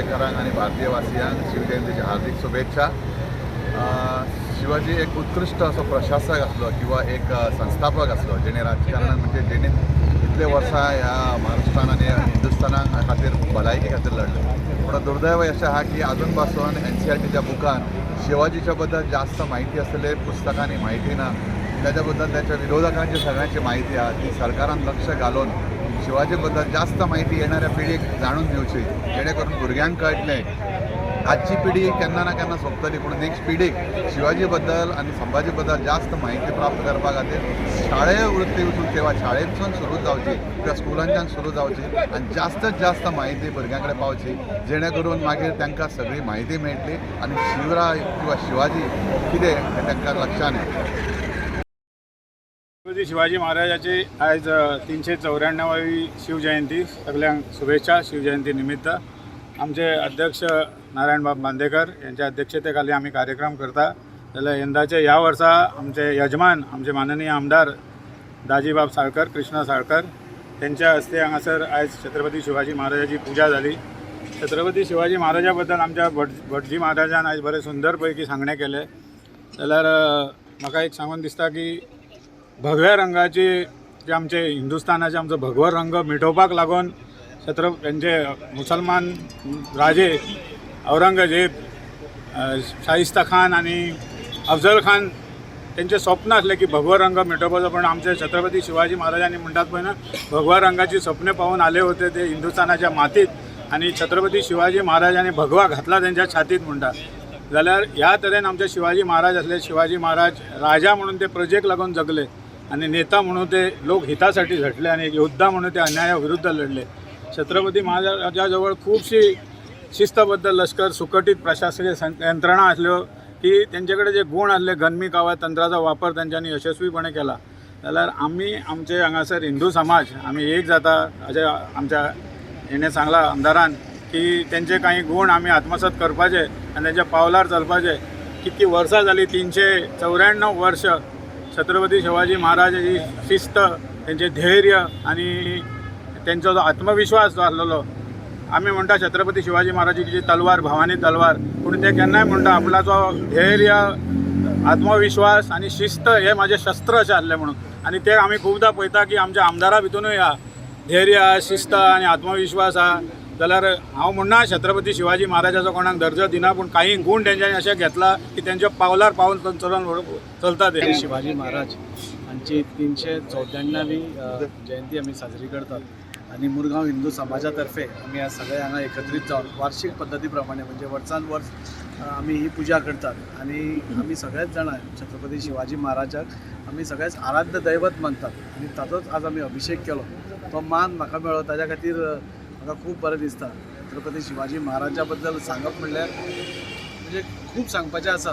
गोंयकारांक आनी भारतीय वासियांक शिवजयंतीच्या हार्दिक शुभेच्छा. शिवाजी एक उत्कृश्ट असो प्रशासक आसलो किंवा एक संस्थापक आसलो, जेणे राजकारणान म्हणजे जेणे इतले वर्सां ह्या महाराष्ट्रान आनी हिंदुस्थाना खातीर भलायकी खातीर लढले. पूण दुर्दैव अशें आहा की आजून पासून एनसीआरटीच्या बुकान शिवाजीच्या बद्दल जास्त म्हायती आसलेले पुस्तकांनी म्हायती ना. त्याच्या बद्दल त्याच्या विरोधकांची सगळ्यांची म्हायती आहा ती सरकारान लक्ष घालून शिवाजी बद्दल जास्त म्हायती येणाऱ्या पिढीक जाणून घेवची, जेणे करून भुरग्यांक कळटलें. आजची पिढी केन्ना ना केन्ना सोंपतली, पूण नेक्स्ट पिढीक शिवाजी बद्दल आनी संभाजी बद्दल जास्त म्हायती प्राप्त करपा खातीर शाळे वृत्ती वचून तेव्हा शाळेंतसून सुरू जावची किंवा स्कुलांच्यान सुरू जावची आनी जास्तीत जास्त म्हायती भुरग्यां कडेन पावची, जेणे करून मागीर तांकां सगळी म्हायती मेळटली आनी शिवराय किंवा शिवाजी कितें हें तांकां लक्षान येतलें. छत्रपती शिवाजी महाराजाची आयज 394वी शिवजयंती. सगळ्यांक शुभेच्छा शिवजयंती निमित्त. आमचे अध्यक्ष नारायणबाब बांदेकर यांच्या अध्यक्षतेखाली आमी कार्यक्रम करता. जाल्यार यंदाचे ह्या वर्सा आमचे यजमान आमचे माननीय आमदार दाजीबाब साळकर, कृष्णा साळकर त्यांच्या हस्ते हांगासर आयज छत्रपती शिवाजी महाराजाची पुजा जाली. छत्रपती शिवाजी महाराजा बद्दल आमच्या भटजी महाराजान आयज बरें सुंदर पैकी सांगणें केलें. जाल्यार म्हाका एक सांगून दिसता की भगव्या रंगाची जे आमचे हिंदुस्थानाचे आमचो भगवो रंग मिटोवपाक लागून हेंचे मुसलमान राजे औरंगजेब, शाहिस्ता खान आनी अफजल खान तेंचें स्वप्न आसलें की भगवो रंग मिटोवपाचो. पण आमचे छत्रपती शिवाजी महाराजांनी म्हणटात पळय ना, भगव्या रंगाची स्वप्न पाहून आले होते ते हिंदुस्थानाच्या मातीत आणि छत्रपती शिवाजी महाराजांनी भगवा घातला त्यांच्या छातीत म्हणटा. जाल्यार ह्या तरेन आमचे शिवाजी महाराज आसले. शिवाजी महाराज राजा म्हणून ते प्रजेक लागून जगले आणि नेता म्हणून ते लोकहितासाठी झटले आणि एक योद्धा म्हणून ते अन्याया विरुद्ध लढले. छत्रपती महाराजा जवळ खुबशी शिस्तबद्ध लष्कर, सुकटीत प्रशासकीय यंत्रणा आसल्यो की तेंचे कडेन जे गूण आसले, गनमी कावा तंत्राचो वापर तेंच्यांनी यशस्वीपणे केला. जाल्यार आमी आमचे हांगासर हिंदू समाज आमी एक जाता अशें आमच्या हेणे सांगलां आमदारान की तेंचे काही गूण आमी आत्मसात करपाचे आनी तेंच्या पावलार चलपाचे. कितकी वर्सां जालीं, 394 वर्ष छत्रपती शिवाजी महाराजाची शिस्त, तेंचें धैर्य आनी तेंचो जो आत्मविश्वास जो आसलेलो. आमी म्हणटा छत्रपती शिवाजी महाराजाची तलवार भवानी तलवार, पूण ते केन्नाय म्हणटा आपल्याचो धैर्य, आत्मविश्वास आनी शिस्त हे म्हाजे शस्त्र अशें आसलें म्हणून. आनी ते आमी खुबदां पळयता की आमच्या आमदारा भितुनूय आहा धैर्य आहा, शिस्त आहा आनी आत्मविश्वास आहा. जाल्यार हांव म्हणना छत्रपती शिवाजी महाराजाचो कोणाक दर्जो दिना, पूण काही गूण तेंच्यांनी अशें घेतला की तेंच्या पावलार पावल चलून चलता ते. शिवाजी महाराज हांची 394वी जयंती आमी साजरी करतात आनी मुरगांव हिंदू समाजा तर्फे आमी आज सगळे हांगा एकत्रीत जावन वार्षीक पद्दती प्रमाणे, म्हणजे वर्सान वर्स आमी ही पुजा करतात. आनी आमी सगळेच जाणां छत्रपती शिवाजी महाराजाक आमी सगळेच आराध्य दैवत मानतात आनी ताचोच आज आमी अभिशेक केलो. तो मान म्हाका मेळ्ळो, ताज्या खातीर म्हाका खूब बरें दिसता. छत्रपती शिवाजी महाराजा बद्दल सांगप म्हणल्यार म्हणजे खूब सांगपाचें आसा.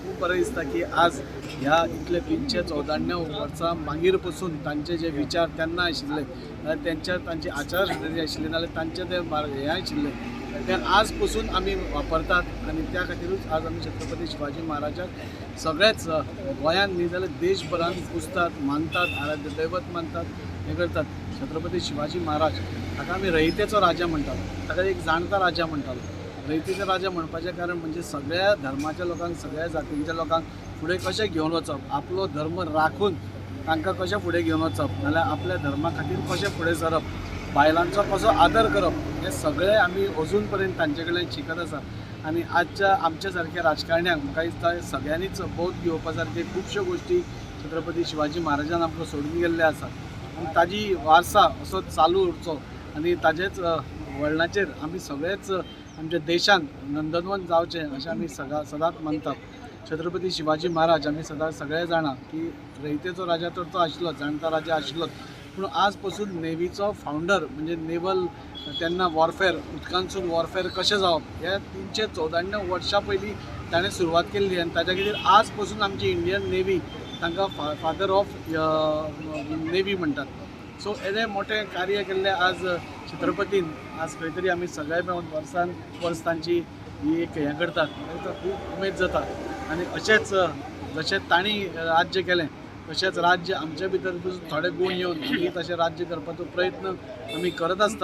खूब बरें दिसता की आज ह्या इतले 394 वर्सां मागीर पसून तांचे जे विचार तेन्ना आशिल्ले, नाल्यार तेंच्या तांची आचारसंहिता आशिल्ली, नाल्यार तांचे ते हे आशिल्ले, ते आज पसून आमी वापरतात. आनी त्या खातीरूच आज आमी छत्रपती शिवाजी महाराजाक सगळेच गोंयांत न्ही जाल्यार देशभरान पुजतात, मानतात, आराध्य दैवत मानतात, हें करतात. छत्रपती शिवाजी महाराज हाका आमी रयतेचो राजा म्हणटालो, ताका एक जाणता राजा म्हणटालो. रयतेचो राजा म्हणपाचें कारण म्हणजे सगळ्या धर्माच्या लोकांक, सगळ्या जातींच्या लोकांक फुडें कशें घेवन वचप, आपलो धर्म राखून तांकां कशें फुडें घेवन वचप, नाल्यार आपल्या धर्मा खातीर कशें फुडें सरप, बायलांचो कसो आदर करप, हें सगळें आमी अजून पर्यंत तांचे कडल्यान शिकत आसा. आनी आजच्या आमच्या सारक्या राजकारण्यांक म्हाका दिसता सगळ्यांनीच बोध घेवपा सारखे खुबश्यो गोश्टी छत्रपती शिवाजी महाराजान आमकां सोडून गेल्ले आसा. आनी ताजी वारसा असो चालू उरचो आनी ताजेच वळणाचेर आमी सगळेच आमच्या देशांत नंदनवन जावचें अशें आमी सदांच मानतात. छत्रपती शिवाजी महाराज आमी सदांच सगळे जाणा की रयतेचो राजा तर तो आशिल्लोच, जाणता राजा आशिल्लोच, पूण आज पसून नेवीचो फावंडर म्हणजे नेवल तेन्ना वॉरफेअर, उदकांतसून वॉरफेअर कशें जावप हे 394 वर्सां पयलीं ताणें सुरवात केल्ली. आनी ताच्या खातीर आज पसून आमची इंडियन नेवी तांकां फादर ऑफ नेवी म्हणटात. सो येदें मोठें कार्य केल्लें आज छत्रपतीन. आज खंय तरी आमी सगळे मेळून वर्सान वर्स तांची ही एक हें करतात, ताका खूब उमेद जाता. आनी अशेंच जशें तांणी राज्य केलें तशेंच राज्य आमचे भितर थोडे गूण येवन आमी तशें राज्य करपाचो प्रयत्न आमी करत आसता.